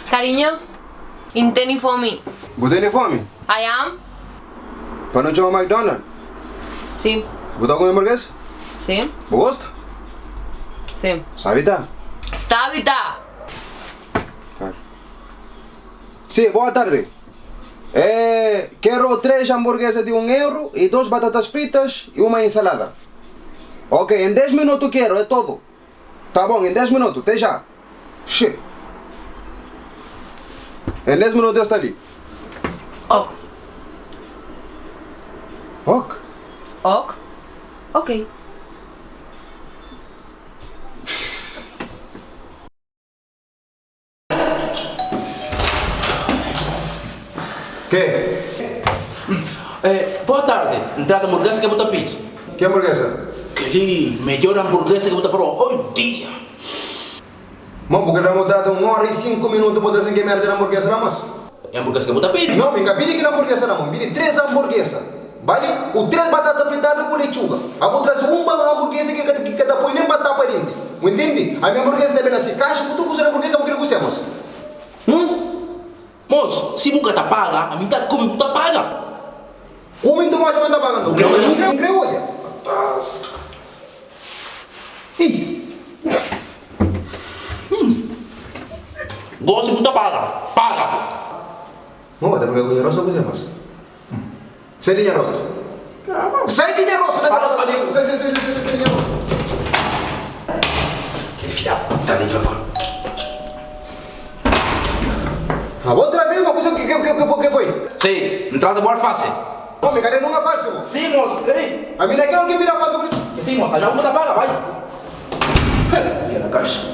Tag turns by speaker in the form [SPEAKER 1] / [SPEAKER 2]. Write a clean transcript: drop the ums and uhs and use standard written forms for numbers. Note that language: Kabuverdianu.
[SPEAKER 1] Carinho, N tene fomi.
[SPEAKER 2] Bu tene fomi?
[SPEAKER 1] I am.
[SPEAKER 2] Pa no txoma McDonald?
[SPEAKER 1] Si.
[SPEAKER 2] Bu ta kume hamburguesa?
[SPEAKER 1] Si.
[SPEAKER 2] Bu gosta?
[SPEAKER 1] Si.
[SPEAKER 2] Sabi ta?
[SPEAKER 1] Sabi ta!
[SPEAKER 2] Si, boa tarde. Eh, quero tres hamburguesas de un euro e dos batatas fritas e uma ensalada. Ok, em 10 minutos quero, é todo. Tá bom, em 10 minutos, até já. Xê. Em 10 minutos eu estou ali.
[SPEAKER 1] Ok.
[SPEAKER 2] Ok.
[SPEAKER 1] Ok. Ok.
[SPEAKER 2] Que?
[SPEAKER 3] Eh, boa tarde. N traze hamburguesa ke bu ta pidi.
[SPEAKER 2] Ki hamburguesa?
[SPEAKER 3] Kel-li, medjor hamburguesa ke bu ta prova oi dia.
[SPEAKER 2] Mo, bu ka da-m trata un ora i sinku minutu bu traze-m ke merda di hamburguesa la, mos?
[SPEAKER 3] É hamburguesa ke bu ta pidi?
[SPEAKER 2] No, mi ka pidi kel hamburguesa la, mo. Mi pidi tres hamburguesa. Bali, ku tres batata fritadu ku lechuga. Abo traze un ba hamburguesa ki ka ki ka ta poi nen batapa dinti. Bu intindi? Ami hamburguesa ta ben na si kaxa ku tudu kusa di hamburguesa, bo kre ku se, mos? Hum?
[SPEAKER 3] Mos, si bu ka ta paga, ami ta kume, bu ta paga.
[SPEAKER 2] Kume nton odja ma N ta paga nton. N kre odja. Ih.
[SPEAKER 3] Gosi bu ta paga, paga.
[SPEAKER 2] Mo, ta pega ku nha rostu o ku se, mos? Sai di nha rostu. Sai di nha rostu, sai, sai, sai, sai, sai di nha rostu.
[SPEAKER 3] Kel fidja puta li dja fla.
[SPEAKER 2] Abo otra vez, ma kusa ke ke ke ke foi?
[SPEAKER 3] Si, N traze bo alfase.
[SPEAKER 2] Omi, kade nunga false bo?
[SPEAKER 3] Si, mos, kre.
[SPEAKER 2] Ami na kel ki bira false ku.
[SPEAKER 3] Si, mos, aja bu ta paga, bai. He, nha na kaxa.